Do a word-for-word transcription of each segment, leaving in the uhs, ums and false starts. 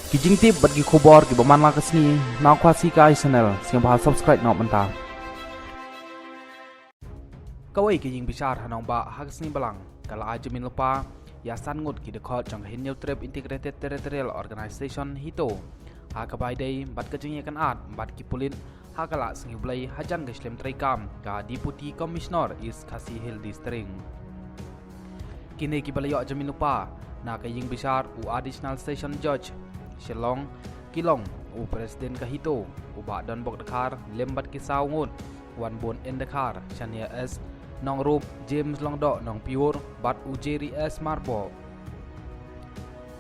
Ki jingtip bad ki khubor kiba man la ka sngi na Khasi Kai Channel, sngewbha subscribe noh mynta. Kawei ka ïing bishar ha Nongbah ha ka sngi Balang ka la ai jamin lypa ïa san ngut ki dkhot jong ka Hynñiewtrep Integrated Territorial Organization HITO ha kaba ïadei bad ka jingïakynad bad ki pulit ha ka la sngi Blei hajan ka shlem treikam ka Deputy Commissioner East Khasi Hills District. Kine kiba la ïoh jamin lypa na ka ïing bishar u Additional Session Judge Shillong ki long u President ka HITO u Bah Donbok Dkhar lem bad ki saw ngut, Wanbun N Dkhar, Shania S Nongrup, James Lyngdoh Nongpyiur bad u Jerry S Myrboh.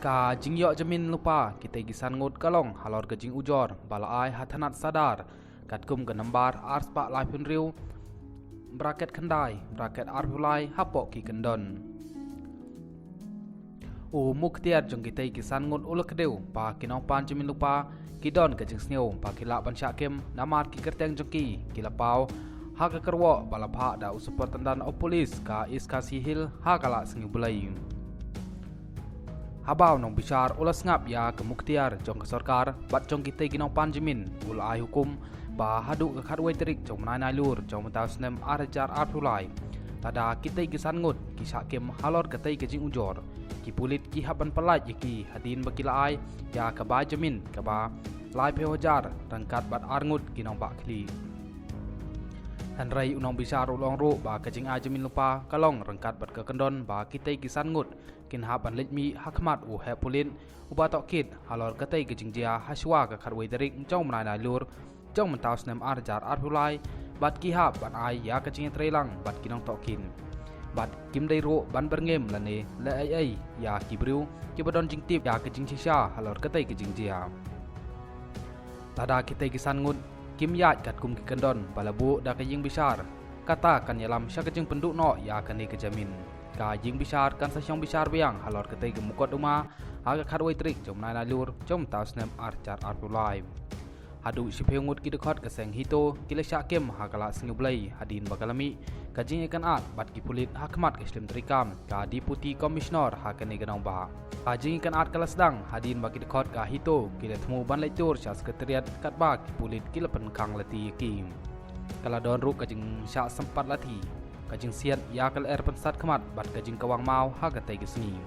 Ka jingïoh jamin lypa kitei ki san ngut ka long halor ka jingujor ba la ai ha thanat Sadar katkum ka nambar ar spah laiphew hynriew, bracket khyndai, bracket arphew lai hapoh ki kyndon. U muktiar jong kitei ki san ngut u la kdew ba ki nongpan jamin lypa ki don ka jingsngew ba ki lah ban shah kem namar ki kyrteng jong ki ki la paw ha ka kyrwoh ba la phah da u Superintendent of Police ka East Khasi Hills ha ka la sngi Blei. Haba u nongbishar u la sngap ïa ka muktiar jong ka sorkar bad jong kitei ki nongpan jamin, u la ai hukum ba haduh ka khatwei tarik jong u bnai Nailur jong mynta u snem ar hajar arphew lai, lada kitei ki san ngut ki shah kem halor katei ka jingujor, ki pulit ki hap ban pyllait ïa ki hadien ba ki la ai ïa ka bai jamin kaba laiphew hajar ryngkat bad ar ngut ki nongbah khlieh. Hynrei u nongbishar u la ong ruh ba ka jingai jamin lypa ka long ryngkat bad ka kyndon ba kitei ki san ngut kin hap ban leit mih ha khmat u heh pulit uba tohkit halor katei ka jingjia hashwa ka khatwei tarik jong u bnai Nailur jong mynta u snem ar hajar arphew lai, bad ki hap ban ai ïa ka jingïatreilang bad ki nongtohkit. Bad kim dei ruh ban byrngem lane leh ei ei ïa ki briew kiba don jingtip ïa ka jingshisha halor katei ka jingjia. Lada kitei ki san ngut kim ïaid katkum ki kyndon ba la buh da ka ïing bishar, kata kan ïalam sha ka jingpynduh noh ïa kane ka jamin. Ka ïing bishar kan sa shong bishar biang halor katei ka mukotduma ha ka khatwei tarik jong u bnai Nailur jong mynta u snem ar hajar arphew lai. Haduh shiphew ngut ki dkhot ka seng HITO ki la shah kem ha ka la sngi Blei hadien ba ka la mih ka jingïakynad bad ki pulit ha khmat ka shlem treikam ka Deputy Commissioner ha kane ka nongbah. Ka jingïakynad ka la sdang hadien ba ki dkhot ka HITO ki la thmu ban leit tur sha Secretariat katba ki pulit ki la pynkhang lynti ïa ki. Ka la don ruh ka jingshah sympat lynti, ka jingsiat ïa ka lyer pynsat khmat bad ka jingkawang maw ha katei ka sngi.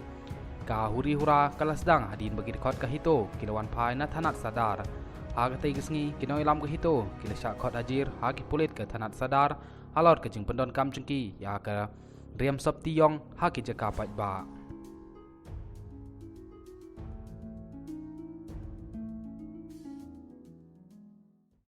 Ka huri hura ka la sdang hadien ba ki dkhot ka HITO ki la wan phai na thanat Sadar. Ha katei ka sngi ki nongïalam ka HITO ki la shah khot hajir ha ki pulit ka thanat Sadar halor ka jingpyndonkam jong ki ïa ka riam sopti ïong ha ki jaka paidbah.